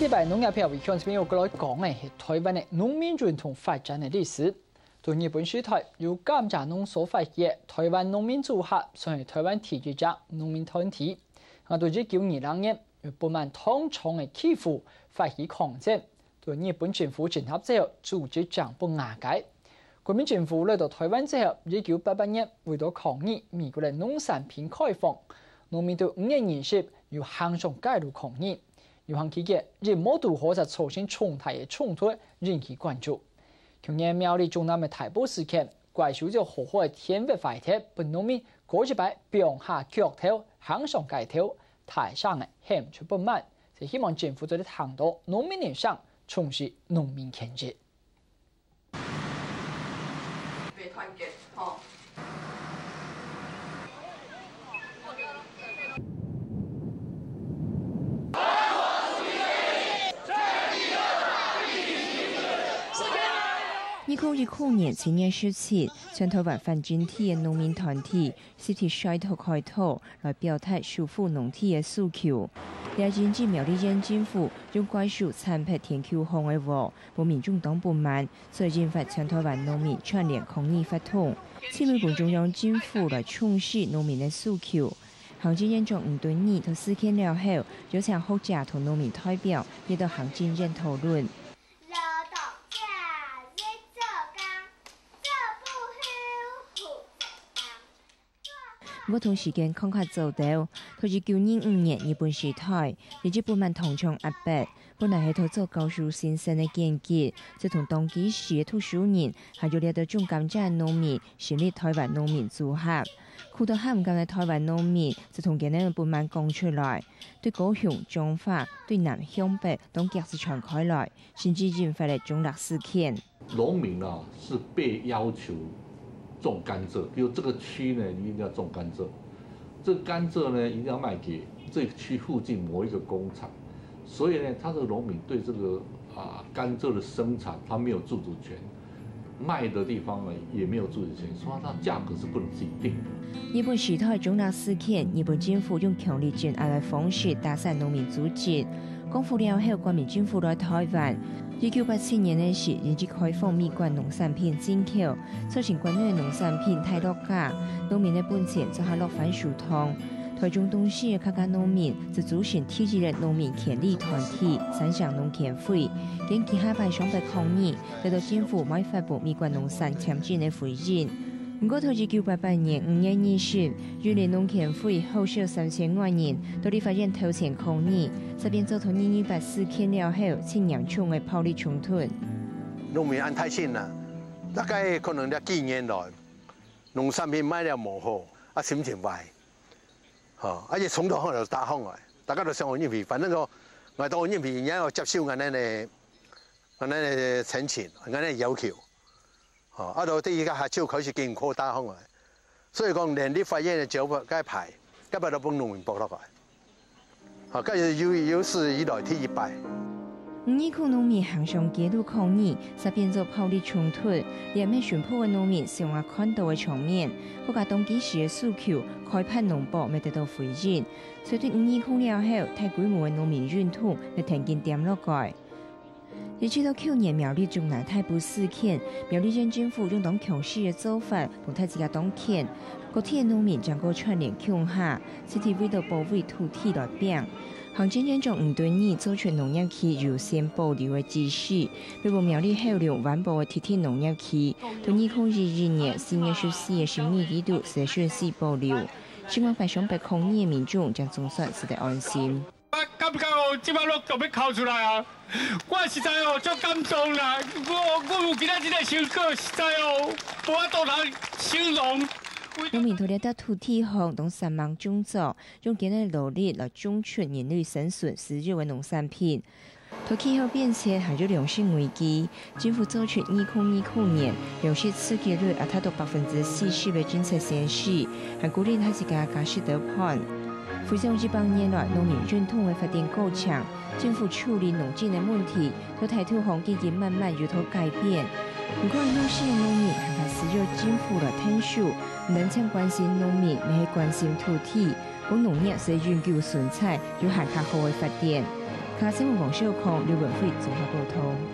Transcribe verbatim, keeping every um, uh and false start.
這擺農業標會向這片又過來講个係台灣个農民運動發展个歷史。對日本時代，由甘蔗農所發起个台灣農民組合，算係台灣第一隻農民團體。啊，到一九二六年，又不滿當長个欺負，發起抗爭，對日本政府鎮壓之後，組織正式瓦解。國民政府來到台灣之後，一九八八年為著抗議美國个農產品開放，農民對五月二十又行上街路抗議。遊行期間，因無堵好，就造成重大个衝突，引起關注。去年苗栗中南个大埔事件，怪手就好好个田園壞忒，分農民過一擺放下钁頭，行上街頭，大聲个喊出不滿，就希望政府做得聽到農民个聲，重視農民權益。 二空一空年七月十七，全台灣泛政體个農民團體 集體率先開討，來表達收復農地个訴求。這因為苗栗縣政府用怪手剷忒田坵項个禾，分民眾當不滿，所以引發全台灣農民串聯抗議活動，請求分中央政府來重視農民个訴求。行政院長吳敦義到事件了後，邀請學者同農民代表，來到行政院討論。 毋過同時間看較早兜，到一九二五年日本時代，日日本滿同鄉阿伯，本來係討做教書先生个見解，就同當其時个讀書人，還有這兜種甘蔗个農民，成立台灣農民組合。苦到喊毋敢个台灣農民，就同該兜本滿講出來，對高雄、彰化、對南向北，當遽就傳開來，甚至引發了中壢事件。 農民啊，是被要求種甘蔗，比如這個區呢，一定要種甘蔗。這甘蔗呢，一定要賣給這區附近某一個工廠。所以呢，他的農民對這個，啊，甘蔗的生產，他沒有自主權，賣的地方呢，也沒有自主權，所以它價格是不能自己定的。日本時代中壢事件，日本政府用強力鎮壓个方式打散農民組織。光復了後，國民政府來台灣， 一九八七年个時，因為開放美國農產品進口，造成國內農產品大落價，農民个本錢做下落番薯桶。台中東勢个客家農民就組成第一个農民權利團體三城農權會，經幾下擺上北抗議，得到政府賣發分美國農產簽證个回應。 毋過，到一九八八年五月二十，雲林農權會號召三千外人到立法院頭前抗議，煞變做到二二八事件了後，盡嚴重个暴力衝突。農民恁大聲啊，大概可能這幾年來，農產品賣了無好，啊，心情壞，吼，而且從頭到尾就打上來，大家都想有認為，反正講，𠊎都有認為，人家要接受𠊎等个，𠊎等个陳情，𠊎等个要求。 吼，啊，到第一个下晝開始緊擴大項來。所以講，連立法院个招牌，該排，該排都分農民剝落來。吼，該是有，有史以來第一擺。五二空農民行上街路抗議，煞變做暴力衝突，連乜淳樸个農民想愛看到个場面，國家當其時个訴求，開辦農保乜得到回應，所以對五二空了後，大規模个農民運動乜跈緊恬落來。 一直到舊年苗栗竹南大埔事件，苗栗縣政府用當強勢个做法，分大自家當譴，各地个農民正過串聯共下，集體為到保衛土地來拚。行政院長吳敦義做出農業區優先保留个指示，要分苗栗後龍環保个特定農業區，到二空一一年四月十四个審議制度先順序保留。希望該上北抗議个民眾正總算使得安心。 我感覺哦，這擺攏強欲哭出來啊！我實在哦，足感動啦！我，我有今仔日這个成果，實在哦，無法度來形容。農民在這塊土地項當煞猛種作，用堅韌个努力來種出人類生存需要个農產品。在氣候變遷還有糧食危機， 政府做出二空二空年糧食自給率會達到百分之四十个政策宣示，還鼓勵大自家加食兜飯。回想一百年來，農民運動个發展過程，政府處理農政个問題，在態度項已經慢慢有所改變。毋過，有些農民還較需要政府來𢯭手，毋單淨關心農民，乜係關心土地，分農業做永久存在，有還較好个發展。客家新聞網小康，劉文輝綜合報導。